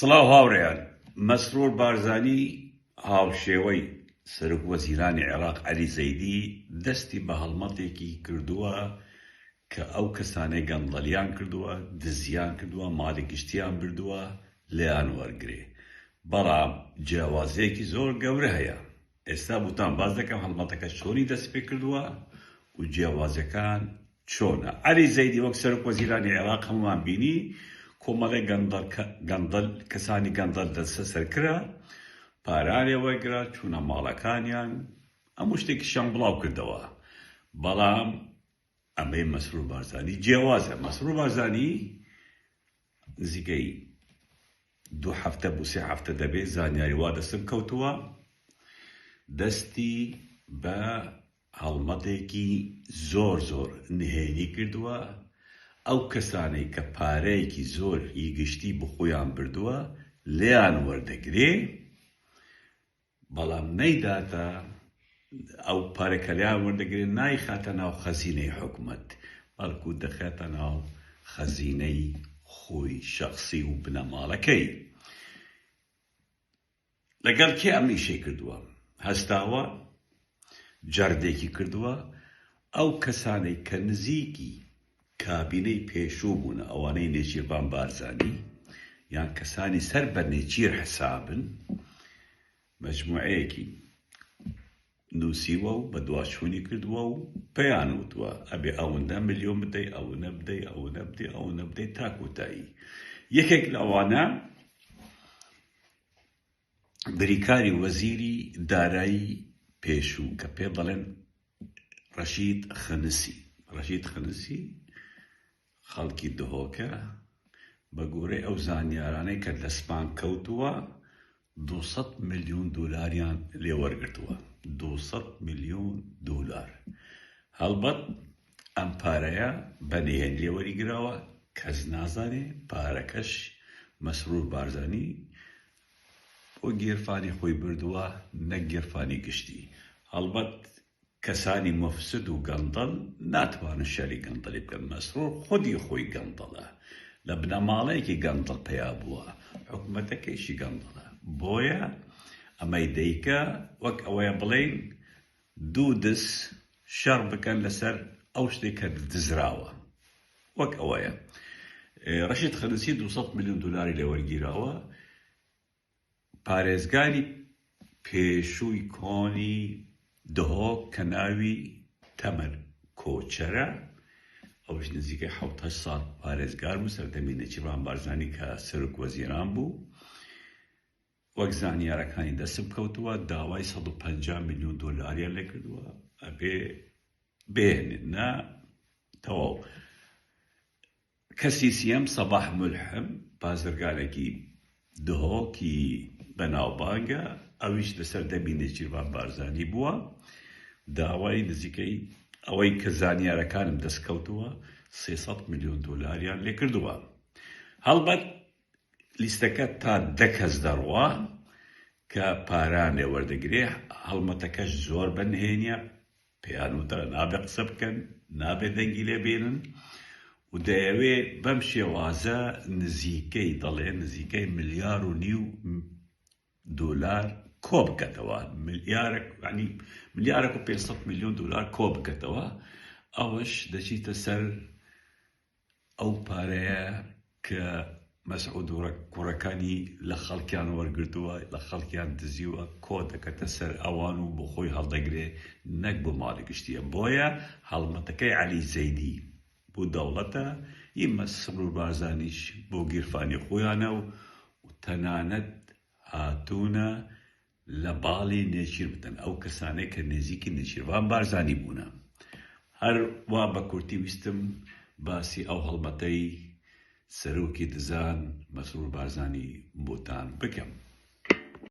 سڵاو هاوڕێیان، مەسرور بارزانی هاوشێوەی سەرۆک وەزیرانی عێراق عەلی زەیدی دەستی بە هەڵمەتێکی کردووە کە ئەو کەسانەی گەندەڵیان کردووە، دزیان کردووە، ماڵی گشتیان بردووە لێیان وەرگرێ. بەڵام جیاوازییەکی زۆر گەورە هەیە. ئێستا بۆتان باس دەکەم هەڵمەتەکە چۆنی دەست پێکردووە و جیاوازیەکان چۆنە. عەلی زەیدی وەک سەرۆک وەزیرانی عێراق هەموومان بینی کۆمەڵێک گەندەڵ گەندەڵ کەسانی گەندەڵ دەستەسەر کرا، پارانێ وەرگرا، چوونە ماڵەکانیان، هەموو شتێکیشیان بڵاو کردەوە. بەڵام ئەمەی مەسرور بارزانی جیاوازە. مەسرور بارزانی نزیکەی دوو هەفتە بو سێ هەفتە دەبێ زانیاری وا دەستم کەوتووە دەستی بە هەڵمەتێکی زۆر زۆر نهێنی کردووە ئەو کەسانەی کە پارەیەکی زۆر ی گشتی بخۆیان بردووە لێیان وەردەگرێ بەڵام نەیداتە ئەو پارە کە لێیان وەردەگرێ نایخاتە ناو خەزینەی حکومەت بەڵکو دەخاتە ناو خەزینەی خۆی شەخسی و بنەماڵەکەی. لەگەڵ کێ ئەم ئیشەی کردووە؟ هەستاوە جەردێکی کردووە ئەو کەسانەی کە نزیکی کابینەی پێشوو بوونە ئەوانەی نێچیرڤان بارزانی یان کەسانی سەر بە نێچیر حسابن مەجموعەیەکی نووسیوە و بەدواچوونی کردووە و پێیان وتووە ئەبێ ئەوەندە ملیۆن بدەی ئەوەنە بدەی ئەوەنە بدەی ئەوەنە بدەی تا کۆتایی یەکێک لەوانە بریکاری وەزیری دارایی پێشوو کە پێ دەڵێن ڕەشید خنسی ڕەشید خنسی خەڵکی دهۆکە بە گۆرەی ئەو زانیارانەی کە دەستمان کەوتووە 200 ملیۆن دۆلاریان لێ وەرگرتووە 200 ملیۆن دۆلار هەڵبەت ئەم پارەیە بە نهێنی لێ وەریگراوە کەس نازانێ پارەکەش مەسرور بارزانی بۆ گیرفانی خۆی بردووە نەک گیرفانی گشتی. هەڵبەت کەسانی موفسد و گەندەڵ ناتوانن شەری گەندەڵی بکەن. مەسرور خودی خۆی گەندەڵە. لە بنەماڵەیەکی گەندەڵ پەیا بووە. حکومەتەکەیشی گەندەڵە. بۆیە ئەمەی دەیکا وەک ئەوەیە بڵێین دوو دز شەڕ بکەن لەسەر ئەو شتێک کە دزراوە. وەک ئەوەیە. ڕەشید خنسی 200 ملیۆن دۆلاری لێ وەرگیراوە. پارێزگاری پێشووی کۆنی دهۆک کە ناوی تەمەر کۆچەرە، ئەویش نزیکەی حەوت هەشت ساڵ پارێزگار بوو، سەردەمی نێچیرڤان بارزانی کە سەرۆک وەزیران بوو، وەک زانیارەکانی دەستم کەوتووە داوای 150 ملیۆن دۆلاریان لێکردووە ئەبێ بێنن نا تەواو. کەسی سیەم سەباح مولحم بازرگانێکی دهۆکی بەناوبانگە، ئەویش لەسەر دەمی نێچیرڤان بارزانی بووە، داوای نزیکەی ئەوەی کە زانیارەکانم دەست کەوتووە 300 ملیۆن دۆلاریان لێکردووە. هەڵبەت لیستەکە تا دە کەس دەڕوا کە پارەیان لێ وەردەگرێ، هەڵمەتەکەش زۆر بە نهێنیە، پێیان وترا نابێ قسە بکەن، نابێ دەنگی لێ بێنن و دەیەوێ بەم شێوازە نزیکەی دەڵێ نزیکەی ملیار و نیو دۆلار کۆ بکەتەوە ملیارێک ینی ملیارێک و 500 میلیۆن دۆلار کۆ بکەتەوە ئەوەش دەچیتە سەر ئەو پارەیە کە مەسعود و کوڕەکانی لە خەڵکیان وەرگرتووە، لە خەڵکیان دزیوە، کۆ دەکەتە سەر ئەوان و بۆ خۆی هەڵدەگرێ نەک بۆ ماڵی گشتییە. بۆیە هەڵمەتەکەی عەلی زەیدی بۆ دەوڵەتە، ی مەسرور بارزانیش بۆ گیرفانی خۆیانە و تەنانەت هاتوونە لە باڵی نێچیر بدەن ئەو کەسانەی کە نێزیکی نێچیرڤان بارزانی بوونە. هەر وا بە کورتی ویستم باسی ئەو هەڵمەتەی سەرۆکی دزان مەسرور بارزانی بۆتان بکەم.